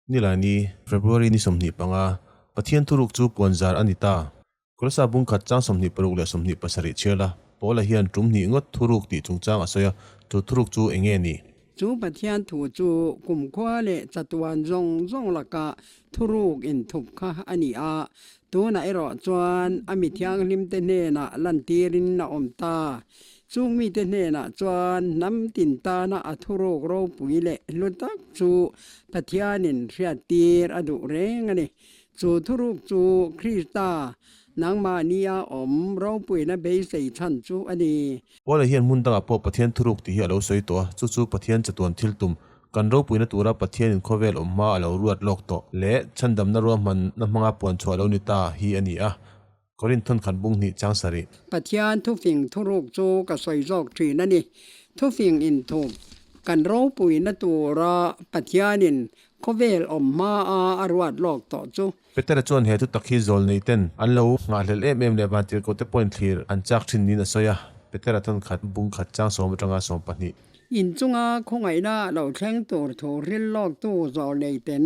Nilaini, February ni 25, Pathian thuruk chu puanzar a ni ta. Kolosa bung khat chang 26 leh 27 chhiar la, Paula hian tum hnih ngawt thuruk tih chungchang a sawi a, chu thuruk chu eng nge ni? Chu Pathian thu chu kumkhua leh chatuan zawng zawng laka thuruk inthup kha a ni a, tunah erawh chuan a mi thianghlimte hnenah lantirin a awm ta. Chung mite hnenah chuan hnam tin tana a thuruk ropui leh hlu tak chu Pathianin hriattir a duh reng a ni. Chu thuruk chu Krista nangmahnia awm ropuina beisei chhan chu a ni. Paula hian hmun dangah pawh Pathian thuruk tih hi a lo sawi tawh a, chu chu Pathian chatuan thil tum, kan ropuina tura Pathianin khawvel awm hma a lo ruat lawk tawh leh chhandamna ruahmanna hmanga puanchhuah a lo ni ta hi a ni a. Korinth thawn khat bung hnih chang sarih. Pathian thufing thuruk chu ka sawi zawk thin a ni. Thufing inthup kan ropuina tura Pathianin khawvel awm hmaa a ruat lawk tawh chu. Petera chuan he thutak hi zawl nei ten an lo nghahhlelh em em leh vantirhkoh te pawhin thlir an chak thin niin a sawi a, Petera thawn khat bung khat chang sawm atanga 12. Inchunga khawngaihna lo thleng tur thu hril lawktu zawl nei ten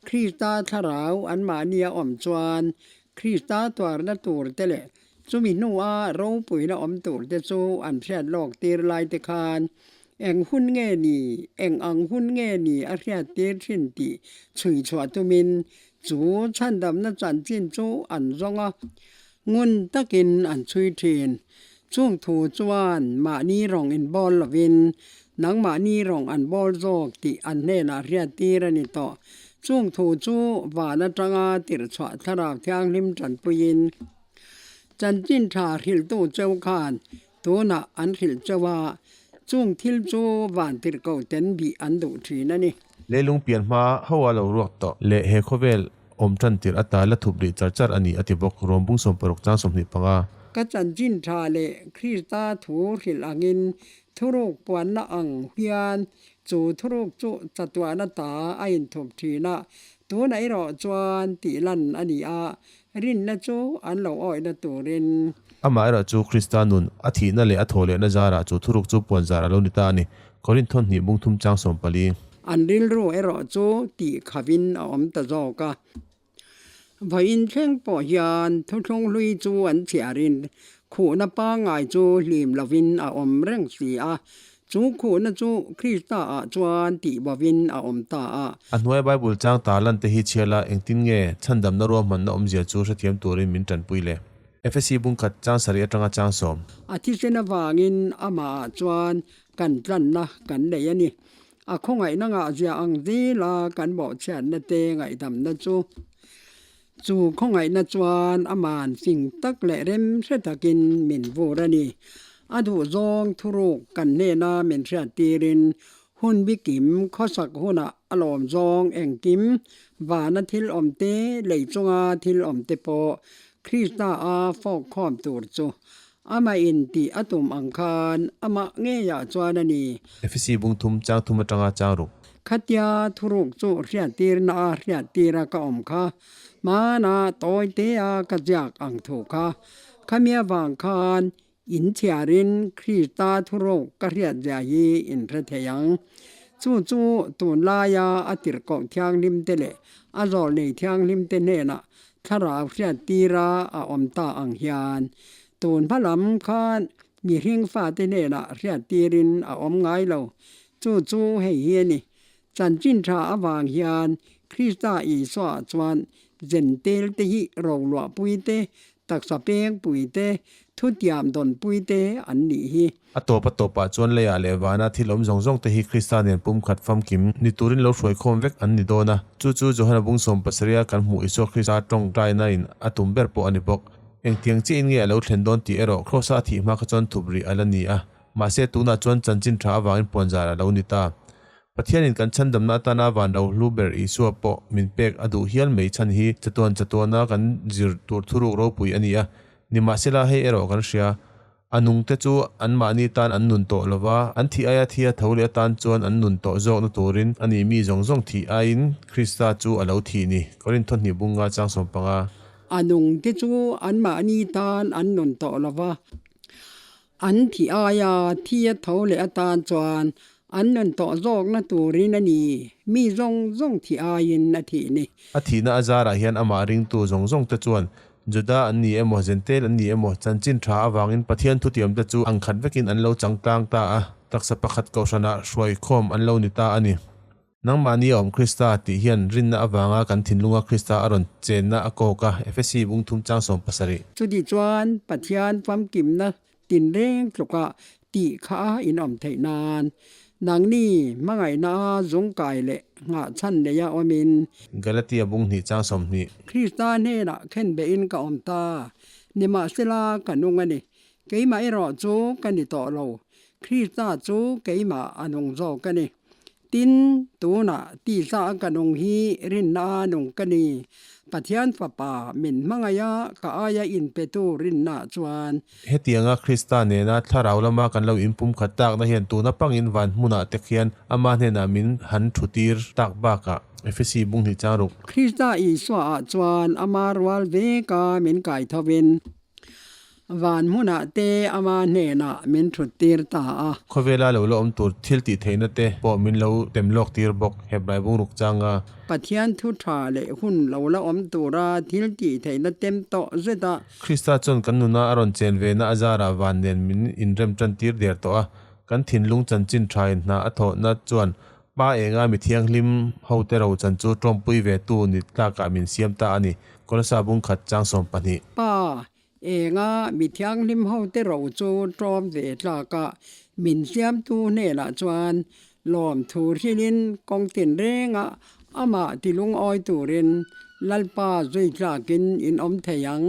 Krista thlarau anmahnia awm chuan Krista tuarna tur te leh chumi hnua ropuina awm tur te chu an hriat lawk tir lai te khan eng hun nge ni, eng ang hun nge ni a hriat tir thin tih chhui chhuah tumin chu chhandamna chanchin chu an zawng a, ngun takin an chhui thin. Chung thu chuan mahni rawng inbawl lovin nangmahni rawng an bawl zawk tih an hnenah hriat tir a ni tawh. Chung thu chu van atanga tirhchhuah thlarau thianghlim tanpuiin chanchin tha hrilhtu cheu khan tunah an hrilh cheu a, chung thil chu van tirhkoh ten bih an duh thin a ni. Leilung pian hma ho a lo ruak tawh leh he khawvel awm tan tirh ata la thup rih char char a ni a ti bawk, Rawmbung 60 chang 25. Ka chanchin tha leh Krista thu hrilh angin thuruk puanna ang hian chu thuruk chu chatuahna ta a inthup thin a, tunah erawh chuan tih lan a ni a, rinna chu an lo awihna turin. Amaherawh chu Krista nun, a thihna leh a thawhlehna zarah chu thuruk chu puan zar a lo ni ta a ni. Korinth thawn hnih bung thum chang 14. An rilru erawh chu tih khavin a awm ta zawk a. Vawiin thleng pawh hian thuthlung hlui chu an chhiarin khuhna pangngai chu hlim lovin a awm reng si a, chu khuhna chu Krista-ah chuan tih bovin a awm ta a. A hnuaia Bible chang tar lan te hi chhiar la engtin nge chhandamna ruahmanna awmzia chu hrethiam turin min tanpui le? FSC bung khat chang sarih atanga chang sawm. A thisen avangin amahah chuan kan tlanna kan nei a ni. A khawngaihna ngahzia ang zela kan bawhchhiatna te ngaihdamna chu, chu khawngaihna chuan aman fing tak leh rem hre takin min vur a ni. A duhzawng thuruk kan hnena min hriattirin hun bikim khawsak hunah a lawmzawng engkim vana thil awmte lei chunga thil awmte pawh Krista-a fawkkhawm tur chu Amah in tih a tum ang khan amah ngeiah chuan a ni. Efesi bung thum chang thum atanga chang ruk. Khatia thuruk chu hriattirna a hriattira ka awm kha, hmana tawite-a ka ziak ang thu kha. Khami avang khan in chhiarin Krista thuruk ka hriatzia hi in hre thei ang. Chu chu tunlaia a tirhkoh thianghlimte leh a zawlnei thianghlimte hnenah Thlarau hriattira a awm ta ang hian tun hma lam khan mihring fate hnenah hriattirin a awm ngai lo. Chu chu hei hi a ni. Chanchin tha avang hian Krista Isua chuan Jentail te hi roluahpui te, taksa pengpui te, thutiam dawnpui te an nih hi. A tawp a tawpah chuan leiah leh vana thil awm zawng zawng te hi Krista nen pumkhat famkim ni turin lo hruaikhawm vek an ni dawn a. Chu chu Johana bung sawm pasarih a kan hmuh Isua Krista tawngtaina in a tum ber pawh a ni bawk. Engtiang chiahin nge a lo thlen dawn tih erawh Kross-a a thih hma kha chuan thup rih a la ni a. Mahse tunah chuan chanchin tha avangin puanzar a lo ni ta. Pathianin kan chhandamna atana van rohlu ber Isua pawh min pek a duh hial mai chhan hi chatuan chatuana kan zir tur thuruk ropui a ni a. Nimahsela hei erawh kan hria. A nungte chu anmahni tan an nun tawh lo va, an thih aia thi a tho leh atan chuan an nun tawh zawkna turin a ni mi zawng zawng thih aiin Krista chu a lo thih ni. Korinth hnih bunga chang 15. A nungte chu anmahni tan an nun tawh lo va, an thih aia thi a tho leh atan chuan An nun tawh zawkna turin a ni, mi zawng zawng thih aiin a thih ni. A thihna a zarah hian amah ringtu zawng zawng te chuan Juda an ni emaw, Jentail an ni emaw, chanchin tha avangin Pathian thutiamte chu ang khat vekin an lo changtlang ta a, taksa pakhat kohhranah hruaikhawm an lo ni ta a ni. Nangmahni a awm Krista tih hian rinna avanga kan thinlunga Krista a rawn chenna a kawk a, Efesi bung thum chang 70. Chuti chuan Pathian famkimna tinreng tluka tih kha a inawm theih nan nangni hmangaihna a zungkai leh nghahchhan neia awmin. Galatia bung hnih chang 20. Krista hnenah khenbehin ka awm ta, nimahsela ka nung a ni. Keimah erawh chu ka ni tawh lo, Krista chu keimah a nung zawk a ni. Tin, tunah tisa a ka nung hi rinna a nung ka ni. Pathian Fapa min hmangaih a, ka aia inpetu rinna chuan. Hetianga Krista nena thlarau lama kan lo inpumkhat takna hian tuna pangin van hmunah te khian ama hnenah min han thutir tak bakah Efesi bung hnih chang ruk. Krista Isua ah chuan ama rual veka min kaithovin Van hmunah te ama hnenah min thut tir ta a. Khawvela lo la awm tur thil tih theihna te pawh min lo tem lawk tir bawk, Hebrai bungruk changa. Pathian thu tha leh hun lo la awm tura thil tih theihna tem tawh zet a. Krista chuan kan nuna a rawn chen vena a zarah van nen min inrem tan tir der tawh a, kan thinlung chanchin thain hna a thawhna chuan Pa enga mi thianghlim hote ro chan chu tawmpui ve tu ni tlakah min siam ta a ni, Kolosa bung khat chang 20. Pa enga mi thianghlim hote ro chu tawm ve tlakah min siamtu hnenah chuan lawm thu hrilhin kawng tinrengah amah tilungawi turin Lalpa zui tlakin in awm thei ang.